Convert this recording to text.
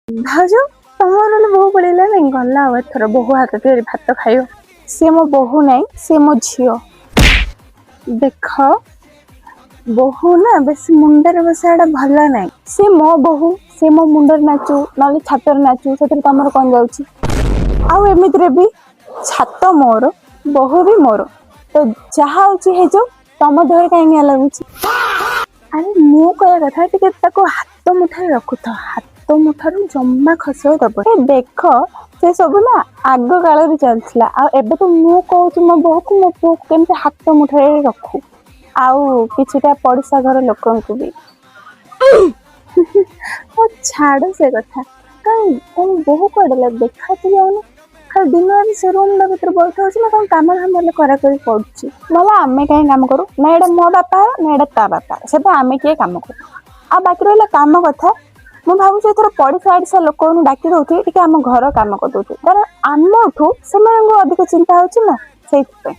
ଭାଉଜ, ତମର ହେଲେ ବୋହୂ ପଳେଇଲା ନାଇଁ? ଗଲା ଆଉ, ଏଥର ବୋହୂ ହାତ ତିଆରି ଭାତ ଖାଇବ। ସେ ମୋ ବୋହୂ ନାଇଁ, ସେ ମୋ ଝିଅ। ଦେଖ, ବୋହୂ ନା ବେଶୀ ମୁଣ୍ଡରେ ବସାଇବାଟା ଭଲ ନାହିଁ। ସେ ମୋ ବୋହୂ, ସେ ମୋ ମୁଣ୍ଡରେ ନାଚୁ ନହେଲେ ଛାତରେ ନାଚୁ, ସେଥିରେ ତମର କଣ ଯାଉଛି? ଆଉ ଏମିତିରେ ବି ଛାତ ମୋର, ବୋହୂ ବି ମୋର। ତ ଯାହା ହଉଛି ହେଇଯାଉ, ତମ ଦେହରେ କାହିଁ ନିଆଁ ଲାଗୁଛି? ଆରେ, ମୁଁ କହିବା କଥା, ଟିକେ ତାକୁ ହାତ ମୁଠାରେ ରଖୁଥ, ହାତ ମୁଠାରୁ ଜମା ଖସେଇ ଦବ। ଏ ଦେଖ, ସେ ସବୁ ନା ଆଗ କାଳରେ ଚାଲିଥିଲା। ଆଉ ଏବେ ତ ମୁଁ କହୁଛି ମୋ ବୋହୂକୁ, ମୋ ପୁଅକୁ କେମିତି ହାତ ମୁଠାରେ ରଖୁ, ଆଉ କିଛିଟା ପଡ଼ିଶା ଘର ଲୋକଙ୍କୁ ବି। ହଉ, ଛାଡ଼ ସେ କଥା। କାଇଁ, ତମ ବୋହୂ କୁଆଡ଼େ ଗଲା? ଦେଖା ତ ଯାଉନି। ଖାଲି ଦିନ ରାତି ସେ ରୁମ୍ ଭିତରେ ବଇଥାଉଛି ନା କଣ କାମ ଧାମ ହେଲେ କରାକରି କରୁଛି? ନହେଲେ ଆମେ କାହିଁ କାମ କରୁ ନା? ଏଇଟା ମୋ ବାପା ନା ଏଇଟା ତା ବାପା, ସେଟା ଆମେ କିଏ କାମ କରୁ? ଆଉ ବାକି ରହିଲା କାମ କଥା, ମୁଁ ଭାବୁଛି ଏଥର ପଡ଼ିଶା ଆଡ଼ିଶା ଲୋକଙ୍କୁ ଡାକି ଦଉଥିବି, ଟିକେ ଆମ ଘର କାମ କରିଦଉଥିବେ। କାରଣ ଆମଠୁ ସେମାନଙ୍କୁ ଅଧିକ ଚିନ୍ତା ହଉଛି ନା, ସେଇଥିପାଇଁ।